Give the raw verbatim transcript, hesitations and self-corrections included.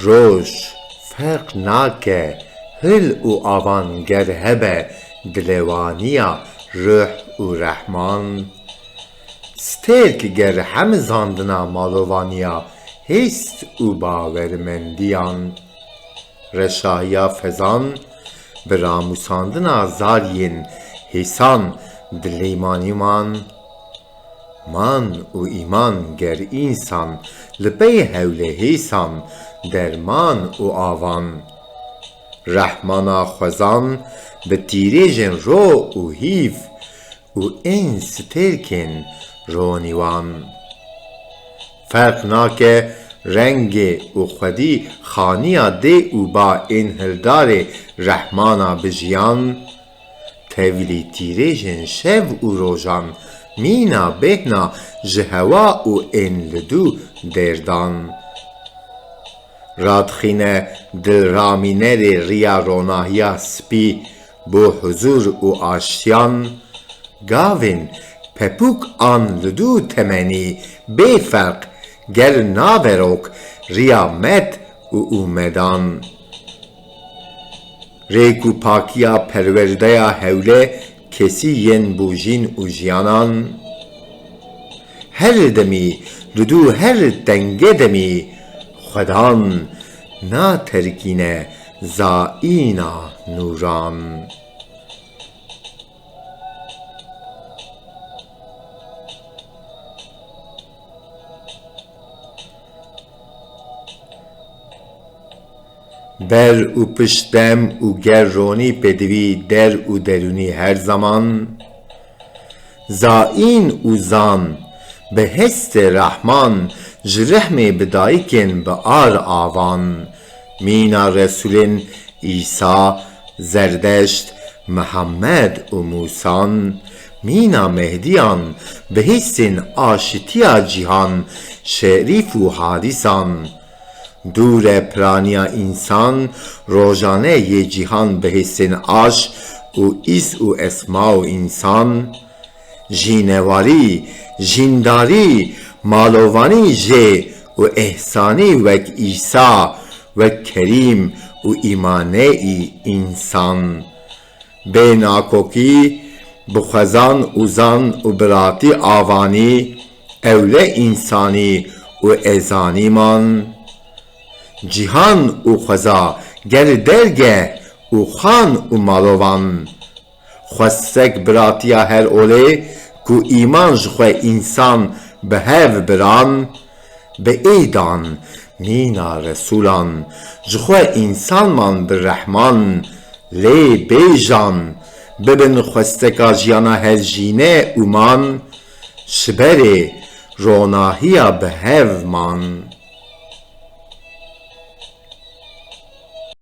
Roj ferq nake hil û avan ger hebe dilewaniya ruh û rehman. Stêrk ger hemizandina malovaniya hêst û bawermendiyan. Reşahiya fezan bi ramûsandina zariyên hêsan dilêmanîman. Man û îman ger însan li pey hewlê hêsan derman û avan. Rehmana xwezan bi tîrêjên ro û hîv û ên stêrkên ronîwan. Ferq nake rengê û xwedî xaniya dê û ba ên hildarê rehmana bijiyan, tevlî tîrêjên şev û rojan mîna bêhna ji hewa û ên li dû dêrdan. Radixîne dilramînerê riya ronahiya spî bo huzûr û aştiyan, gavên pepûk an li dû temenî bê ferq ger naverok riya med û ûmedan. Rêk û pakiya perwerdeya hewle kesî yên bûjîn û jiyanan. Her demî, li dû her tenge demî, xwedan naterkîne zayîna nûran. Ber û pişt dem û ger ronî pêdivî der û derûnî her zaman. Zaîn û zan, bi hestê Rehman, ji rehmê bi dayikên bi ar avan. Mîna Resûlên Îsa, Zerdeşt, Mihemed û Mûsan, mîna Mehdiyan, bi hêsên aşitiya cîhan, şerîf û hadîsan. Dûre piraniya însan, rojane yê cîhan bi hêsên aş û îs û esma û însan. Jînewarî, jîndarî, malovanî jê û îhsanî wek Îsa, wek Kerîm û îmaneyî însan. Bê nakokî, bi xwezan û zan û biratî avanî, ewle însanî û ezanî man. Cîhan û xweza ger dergeh û xan û malovan. Xwestek biratiya her olê ku îman ji xwe însan bi hev biran, bi êdan mîna Resûlan, ji xwe însan man bi Rehman, lê bêjan bibin xwesteka jiyana her jîne û man, ji berê ronahiya bi hev man.